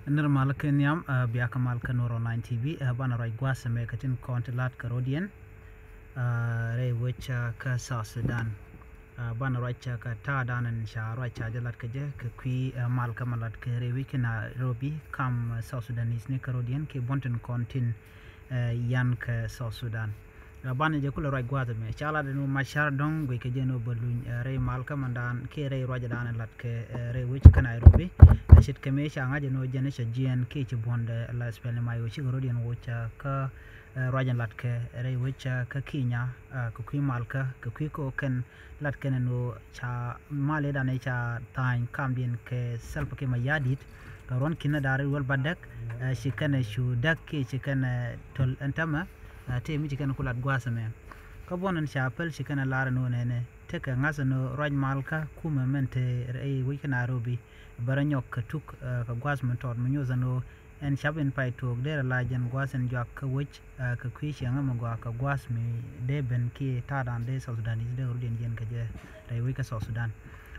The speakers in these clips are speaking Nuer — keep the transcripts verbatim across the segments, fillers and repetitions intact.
Nir mal kɛ nhiam, ɛ, bia kɛ mal kä Nuɔr Online T V, ɛ, banɛ ruac gua̱a̱th ɛmɛ kɛ tin kɔn ti lat kɛ rɔ̱diɛn, ɛ, rɛy wec, ɛ, kä South Sudan. Ɛ, banɛ ruac, ɛ, kɛ ta̱a̱dan ɛn ca ruac ca jɛ lat kɛ jɛ kɛ kui̱, ɛ, mal kä ma lat kɛ rɛy wec kä Nairobi kam, ɛ, South Sudanese ni kɛ rɔ̱diɛn kiɛ buɔ̱n tin kɔn tin, ɛ, yan kɛ South Sudan. Ɛ, banɛ jɛ kulɛ ruac gua̱a̱th ɛmɛ. Ca lat ɛn ɣöö Macar dɔ̱ŋ guic kɛ jɛ ɛn ɣöö bɛ luny, ɛ, rɛy mal kä mandan kiɛ rɛy ruac dan lat kɛ, ɛ, rɛy wec kä Nairobi. Ɛ, ce̱tkɛ mëë ca ŋa̱c ɛn ɣöö jɛn cɛ jiɛɛn kiɛ ci buɔ̱ndɛ la SPLM-IO cikɛ rɔ̱diɛn woc, ɛ, kä, ɛ, ruac in lat kɛ rɛy wec, ɛ, kä Kenya, ɛ, kɛ kui̱ mal kä, kɛ kui̱ kä kɛn lat kɛn ɛn ɣöö ca mal i̱ dan i̱ ca tha̱a̱ny kamdiɛn kɛ Salva Kiir Mayardit, kɛ ruɔ̱n ki̱n da̱r i̱ wäl ba däk, ɛ, ci kɛn ɛ cu däk kiɛ ci kɛn ɛ töl ɛn tämɛ, ɛ, tëë mi ci kɛn ku lat gua̱a̱th ɛmɛ. Kä buɔ̱n ɛn ca päl ci kɛn ɛ lar ɛn ɣöö nɛnɛ tekɛ ŋa̱th ɛn ɣöö ruac mal kä kumɛ mɛn te rɛy wec kä Nairobi bɛ rɔ nyɔk kɛ tuk, ɛ, kɛ gua̱a̱th mi tɔt mi nyoth ɛn ɣöö ɛn ca̱p in pay tuɔɔk derɛ la jɛn gua̱a̱th in jɔak kä wec, ɛ, kɛ kui̱ cieŋä mi gɔaa kɛ gua̱a̱th mi dee ben kiɛ ta̱a̱dan dee South Sudanese dee rɔ̱diɛn jiɛn kɛ jɛ rɛy wec kä South Sudan.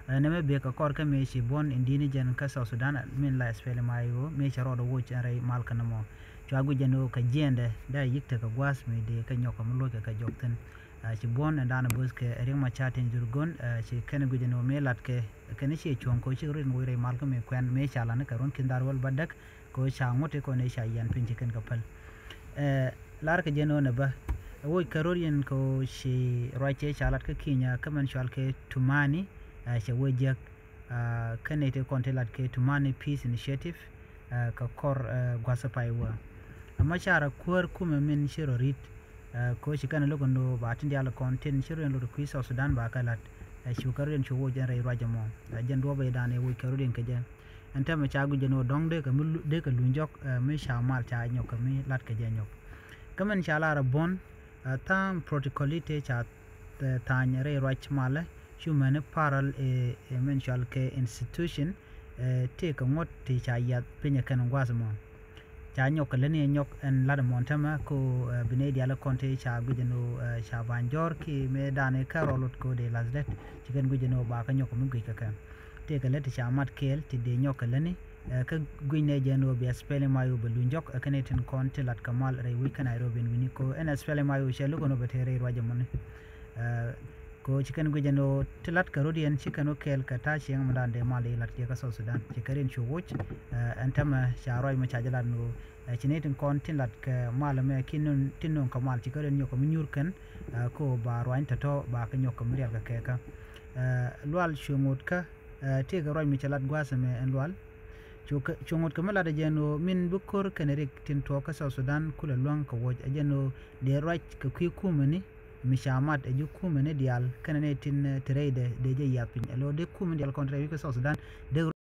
Ɛ, nɛmɛ bek kɛ kɔr kä mëë ci buɔ̱n in di̱t ni jɛn kä South Sudan, min la SPLM-IO mëë cɛ rɔɔdɛ woc ɛn rɛy mal kä nɔmɔ. Cua guic jɛn ɣöö kɛ jiɛɛndɛ dee a yi̱k tekɛ gua̱a̱th mi dee kɛ nyɔk kɛ mi lo̱ckɛ kɛ jɔk thi̱n. Ɛ, ci buɔ̱n ɛn da̱a̱n bo̱th kɛ Riek Machar Teny Dhurgon, ɛ, ci kɛn guic jɛn ɣöö mëë lat kɛ kɛn ciɛ cuɔ̱ŋ kɛ ɣöö cikɛ rɔ̱diɛn woc rɛy mal kä mëë kuɛn mëë ca lat ni kɛ ruɔ̱n ki̱n da̱r wäl ba däk kɛ ɣöö ca ŋuɔ̱t i̱ kɔn i̱ ca yian piny ci kɛn kɛ päl. Ɛ, lar kɛ jɛn ɣöö nɛ bä ɛ woc kɛ rɔ̱diɛn kɛ ɣöö ci ruac cɛ ca lat kä Kenya kä mɛn cɔal kɛ Tumani, ɛ, cɛ wee jiäk, ɛ, kä nɛy ti kɔn ti lat kɛ Tumani Peace Initiative, ɛ, kɛ kɔr, ɛ, gua̱th pay wä. Ɛ Macar ɛ kuäär kumɛ min ci rɔ ri̱t, ɛ, kɛ ɣöö ci kɛn lo̱k ɛn ɣöö ba tin diaal kɔn tin ci rɔ̱diɛn lot kui̱ South Sudan ba kɛ la̱t, ɛ, cu kɛ rɔ̱diɛn cu woc ɛn rɛy ruac ɛmɔ. Ɛ, jɛn duɔ̱ɔ̱p ɛ dan ɛ woc kɛ rɔ̱diɛn kɛ jɛ. Ɛn täämɛ ca guic ɛn ɣöö dɔ̱ŋ dee kɛ mi lu-, dee kɛ luny jɔk, ɛ, mi ca mal ca nyɔk kɛ mi la̱t kɛ jɛ nyɔk. Kä min ca lar ɛ buɔ̱n, ɛ, tha̱a̱ŋ protocol i̱ tëë ca, ɛ, tha̱a̱ny rɛy ruac malä cu mɛni parallel, ɛ, ɛ, min cɔal kɛ institution, ɛ, tëë kɛ ŋuɔ̱t ti ca yiath piny ɛ kɛn gua̱a̱th ɛmɔ. Ca nyɔk kɛ lätni ɛ nyɔk ɛn la̱t ɛmɔ ɛn täämɛ ko, ɛ, bi nɛy diaal kɔn ti ca guic ɛn ɣöö, ɛ, ca ba̱ny jɔ̱ɔ̱r kiɛ mëë da̱a̱n i̱ kärɔl lot ko dee la̱th det. Ci kɛn guic ɛn ɣöö ba kä nyɔk kɛ mi guic kɛ kɛ. Tëë kɛ lät ti ca mat kɛɛl ti dee nyɔk kɛ lätni, ɛ, kä guic nɛ jɛ ɛn ɣöö bi SPLM-IO bɛ luny jɔk, ɛ, kɛn i̱ tin kɔn ti lat kɛ mal rɛy wec kä Nairobi ɛn wi̱ni ko ɛn SPLM-IO cɛ lo̱k ɛn ɣöö bɛ te rɛy ruac ɛmɔni. Ɛ, Kɛ ɣöö ci kɛn guic ɛn ɣöö ti lat kɛ rɔ̱diɛn ci kɛn wä kɛɛl kɛ ta̱a̱ cieŋ mi da̱a̱n dee mal i̱ lat kiɛ kä South Sudan. Ci kɛ riɛn cu woc, ɛ, ɛn täämɛ ca ruac mi ca jɛ lat ɛn ɣöö, ɛ, ci nɛy tin kɔn tin lat kɛ mal ɛmɛ ki nun tin nöŋ kɛ mal ci kɛ riɛn nyɔk kɛ mi nyuur kɛn, ɛ, kɛ ɣöö ba ruany tɔ̱tɔ̱ ba kɛ nyɔk kɛ mi rial kɛ kɛ kä. Ɛ, Lual cu ŋot kä, ɛ, tëëkɛ ruac mi cɛ lat gua̱a̱th ɛmɛ ɛn Lual. Cu kɛ, cu ŋot kɛ mi lat ɛ jɛn ɣöö min bi ko̱r kɛnɛ rik tin tuɔɔk kä South Sudan kulɛ luäŋ kɛ woc ɛ jɛn ɣöö dee ruac kɛ kui̱ kumɛni mi ca mat ɛ ji̱ kumɛni diaal kɛnɛ nɛy tin, ɛ, ti rɛydɛ dee jɛ yiath piny. Ɛ lo̱ dee kumɛni diaal kɔn ti rɛy wi̱c kä South Sudan dee